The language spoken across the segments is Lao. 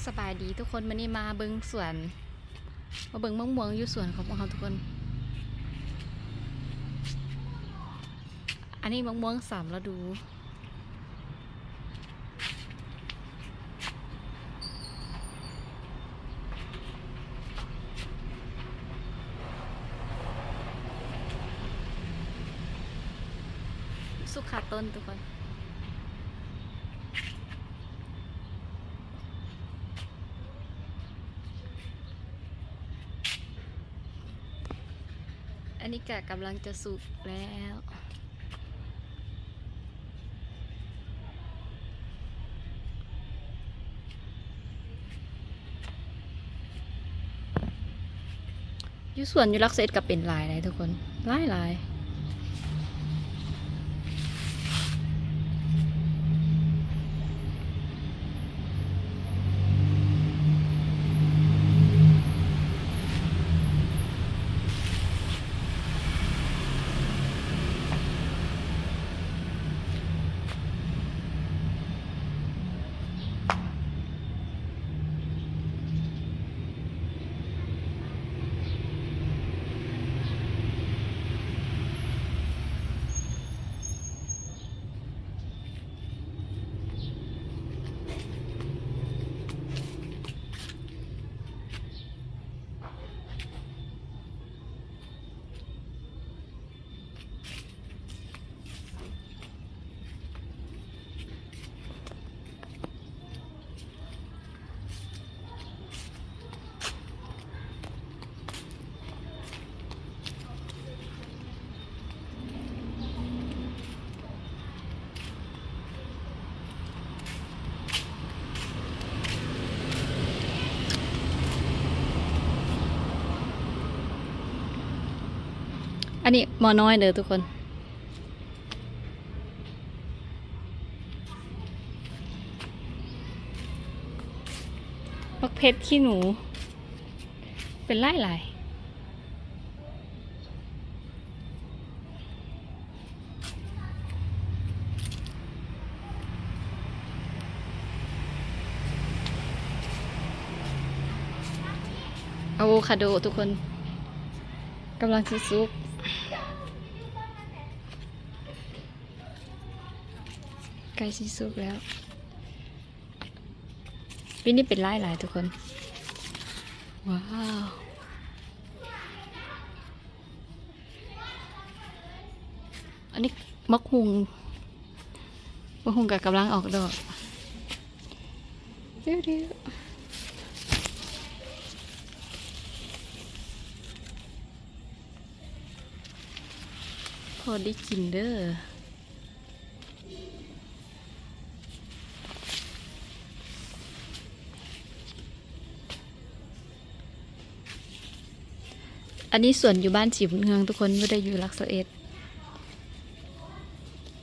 ສະບາຍດີທຸກຄົນ, ມື້ນີ້ມາເບິ່ງສວນ ມາເບິ່ງມະມ່ວງຢູ່ສວນຂອງພວກເຮົາທຸກຄົນ. ອັນນີ້ມະມ່ວງສາມລະດູ. ສຸກຄາຕົ້ນທຸກຄົນ. ອັນນີ້ກະກຳລັງຈະສຸກແລ້ວ. ຢູ່ສວນຢູ່ຫຼັກສິບເອັດກໍເປັນຫຼາຍໃດ໋ທຸກຄົນ, ຫຼາຍໆ. ອັນນີ້ໝໍ້ນ້ອຍເດີທຸກຄົນ. ບັກເຜັດຂີ້ໜູ ເປັນຫຼາຍໆ. ອາໂວຄາໂດທຸກຄົນ ກຳລັງຊິສຸກ ໃກ້ຊິສຸກແລ້ວ. ປີນີ້ເປັນຫຼາຍໆທຸກຄົນ. ວ້າວ ອັນນີ້ໝາກຫຸ່ງ ໝາກຫຸ່ງກໍກຳລັງອອກດອກ. ພໍໄດ້ກິນເດີ. ອັນນີ້ສວນຢູ່ບ້ານສີບຸນເຮືອງທຸກຄົນ, ບໍ່ໄດ້ຢູ່ຫຼັກສິບເອັດ.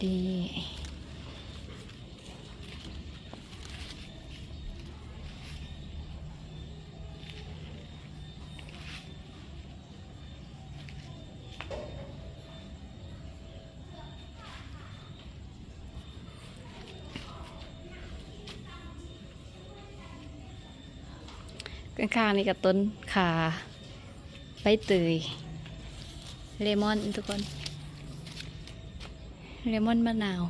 ນີ້ ຂ້າງໆນີ້ກໍຕົ້ນຂ່າ ໃບເຕີຍ ເລມອນທຸກຄົນ ເລມອນ ມະນາວ.